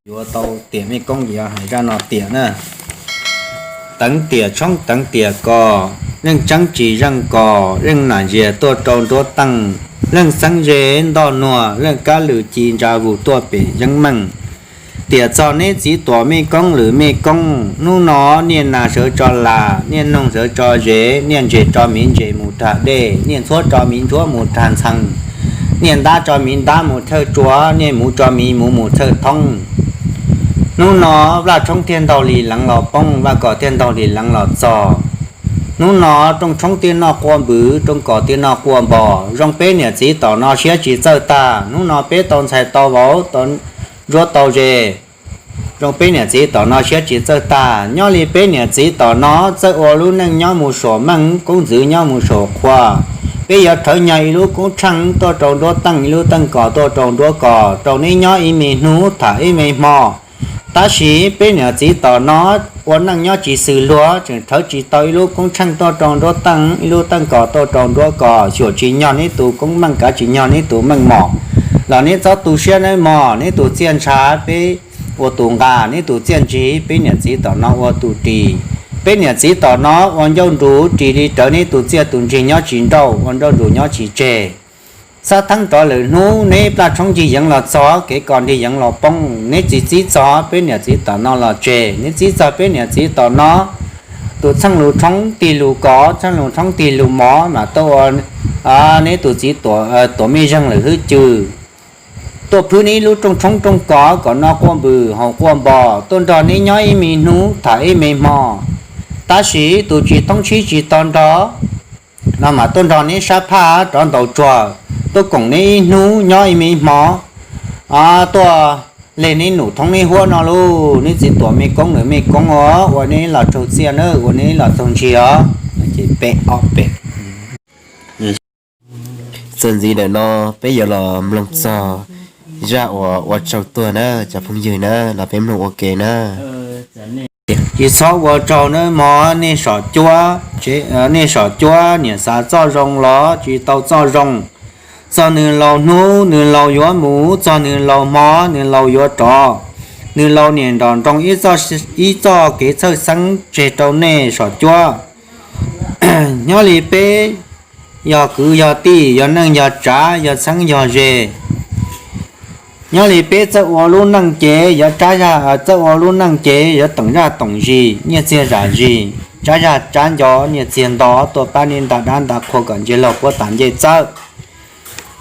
Yuav tau tiam Mej Koob ces yog hais zaj no tiam na. Teev tiam tshoob teev tiam kos, zeej tseeb tsis zeej kos, zeej nam zias tuaj rau nruab teej, leej xeeb ze ntoj nuag, leej kab lwm ci ntsa vus tuaj pem yeeb meej. Tiam txog neb txiv tuam Mej Koob lwm Mej Koob, hnub no niaj nas sawv tso las, niaj noog sawv tso zes, niaj ntses tso miv ntses mus rag dej, niaj ntxhuab tso miv ntxhuab mus rag ntxhee, niaj ntab tso miv ntab mus thawj tsua, niaj muv tso miv muv mus thawj thoob. Hnub no Vaj Tshoob thiaj ntaug li leev los poob, Vaj Kos thiaj ntaug li leev los txog. Hnub no rooj tshoob thiaj noj quaj npws, rooj kos thiaj noj quaj npos. Zoo peb niam txiv tom no siab tsis txawj tag, hnub no peb tau ntxhais tau vauv, tau ntsuab tau ze. Zoo peb niam txiv tom no siab tsis txawj tag, nyob li peb niam txiv tom no txawj ua lub neej nyob mus saum meej, koob ntxwv nyob mus saum qhua. Peb yuav rhawv nyog ib lub koob tsheej tuaj rau nruab teej, ib lub teej kos tuaj rau nruab kos, rau neb nyob ib me hnub tham ib me hmo. Tab sis peb niam txiv tom no ua neej nyob tsis xws luag, tseem rhawv tsis tau ib lub koob tsheej tuaj rau nruab teej, ib lub teej kos tuaj rau nruab kos, xyuam tsis nyog neb tus koob meej, kav tsis nyog neb tus meej mom, los neb txhob tu siab nawb mog. Neb tus txiaj ntshav peb ua tus nqa, neb tus txiaj ntsig peb niam txiv tom no ua tus ris. Peb niam txiv tom no ua ncauj nrus ris li rawv neb tus txiaj tus ntsig nyob tsis nrauj, ua ncauj nrus nyob tsis tseg. Xab theeb rov lwm hnub neb plaj tshoob ncig yeev los txog, kev kos nrig yeev los poob, neb tsis txib txog peb niam txiv tom no los tseg, neb txib txog peb niam txiv tom no tus txheej lus tshoob tig lus kos, txheej lus tshoob tig lus mov mas tuaj ua neb tus txiv tuam mej zeeg lwm hwj cwm, tuaj phwb neb lub rooj tshoob rooj kos kom noj quaj npws haus quaj npos, tuaj nrog neb nyob ib me hnub tham ib me hmo. Tab sis tus tsis thoob tsib tsis tau nrog no mas tuaj nrog neb sab phaj rov ntaus tsuag, tuaj koom neb ib hnub nyob ib me hmo, tuaj leg neb num thoob neb huab no lauj. Neb txiv tuam Mej Koob lwm Mej Koob os, ua neb los raug txiaj na, ua neb los raug ntsig os. Ces peb ob pem. Txuas ntxiv ntawm no peb yuav los mloog txog zaj uas ua tsaug tuag na cov phooj ywg na, los peb mloog ua ke na. Tsis txhob ua tsaug nawb mog nej saum cuab, nej saum cuab niam xav txoj zoo los tsis tau txoj zoo. Txog nws laus hnub nws laus yuav mus, txog nws laus hmo nws laus yuav rov. Nws laus niam nrom nroo ib txoj kev txhawj xeeb tseg rau nej saum cuab. Nyob li peb yog kwv yog tij, yog neej yog tsav, yog txheeb yog ze. Nyob li peb txawj ua lub neej ces yuav, txawj ua lub neej ces yuav teem zaj toom zis, nyiaj txiag zam zis, tsab zaj tsab nco, nyiaj txiag nto tuaj pab nej nta dab nta qhua kom ntsej laug puab tas ncej txawb.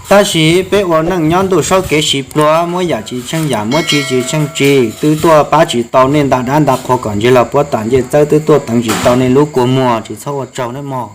Tab sis peb ua neej nyob ntuj saub kev sib pluag, muab yam tsis tsheej yam, muab tsi tsis tsheej tsi, twb tuaj pab tsis tau nej nta dab nta qhua kom ntsej laug puab tas ncej txawb, twb tuaj teev tsis tau nej lub kua muag, tsis txhob ua tsaug nawb mog.